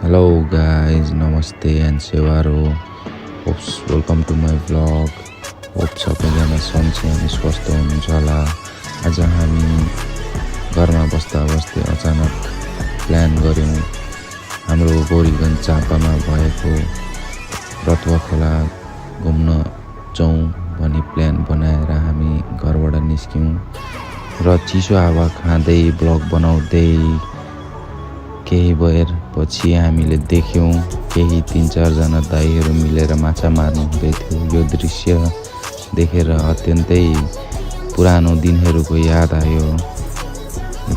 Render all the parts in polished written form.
Hello guys, namaste and sevaro. Hopes welcome to my vlog. Hope सबैजना सन्चै अनि स्वस्थ हुनुहुन्छ होला। आज हामी घरमा बस्दा बस्दै अचानक प्लान गर्यौं हाम्रो गोरीगञ्ज चापामा भएको रतुवा खोला घुम्न जाउँ भनी प्लान बनाएर हामी घरबाट निस्क्यौं र चिसो हावा खाँदै ब्लग बनाउँदै केही बेर पछि हामीले देख्यौं केही 3-4 जना दाइहरू मिलेर माछा मार्नु हुँदै थियो। यो दृश्य देखेर अत्यन्तै पुरानो दिनहरूको याद आयो।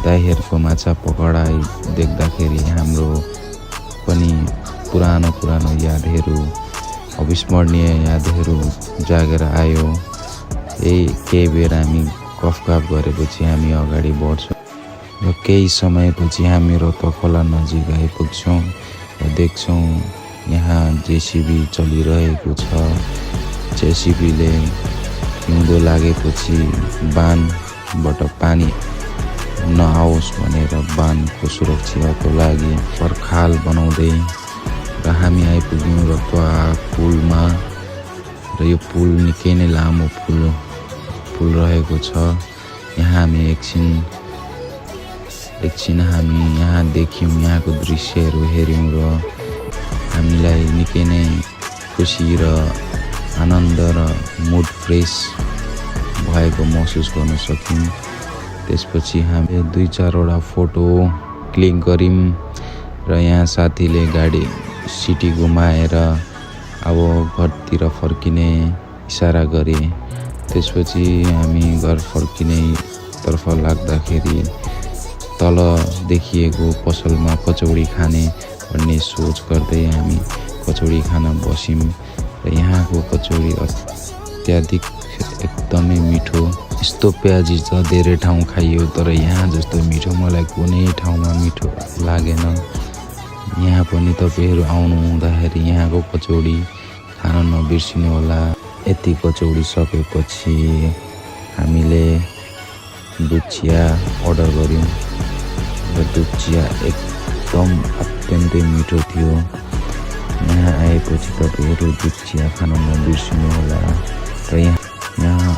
दाइहरूको माछा पकडाइ देख्दाखेरि हाम्रो पनि पुरानो यादहरू अविस्मरणीय यादहरू जागेर आयो। केही बेर हामी गफगाफ गरेपछि हामी अगाडि बढ्छौं र केही समयपछि हामी रतुवा खोला नजिक आइपुग्छौं र देख्छौं यहाँ जेसीबी चलिरहेको छ। जेसीबीले हिउँदो लागेपछि बाँधबाट पानी नआओस् भनेर बाँधको सुरक्षाको लागि पर्खाल बनाउँदै र हामी आइपुग्यौं रतुवा पुलमा र यो पुल निकै नै लामो पुल रहेको छ। यहाँ हामी एकछिन हामी यहाँ देख्यौं, यहाँको दृश्यहरू हेर्यौं र हामीलाई निकै नै खुसी र आनन्द र मुड फ्रेस भएको महसुस गर्न सक्यौं। त्यसपछि हामीले 2-4 वटा फोटो क्लिक गर्यौं र यहाँ साथीले गाडी सिटी घुमाएर अब घरतिर फर्किने इशारा गरे। त्यसपछि हामी घर फर्किने तर्फ लाग्दाखेरि तल देखिएको पसलमा कचौडी खाने भन्ने सोच गर्दै हामी कचौडी खान बस्यौं र यहाँको कचौडी अत्याधिक एकदमै मिठो। यस्तो प्याजी त धेरै ठाउँ खाइयो तर यहाँ जस्तो मिठो मलाई कुनै ठाउँमा मिठो लागेन। यहाँ पनि तपाईहरु आउनु हुँदाखेरि यहाँको कचौडी खान नबिर्सिनु होला। यति कचौडी सकेपछि हामीले दुध चिया अर्डर गर्यौं र दुध चिया एकदम अत्यन्तै मिठो थियो। यहाँ आएपछि तपाईहरु दुध चिया खान नबिर्सिनु होला। र यहाँ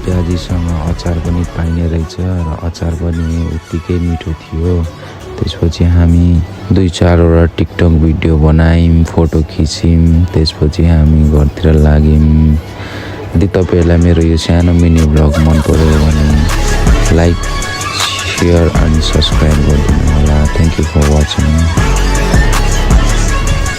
प्याजीसँग अचार पनि पाइने रहेछ र अचार पनि उत्तिकै मिठो थियो। त्यसपछि हामी 2-4 वटा टिकटक भिडियो बनायौं, फोटो खिच्यौं। त्यसपछि हामी घरतिर लाग्यौं। यदि तपाईहरुलाई मेरो यो सानो मिनी भ्लग मन पर्यो भने लाइक, शेयर अनि सब्स्क्राइब गरिदिनु होला। Thank you for watching.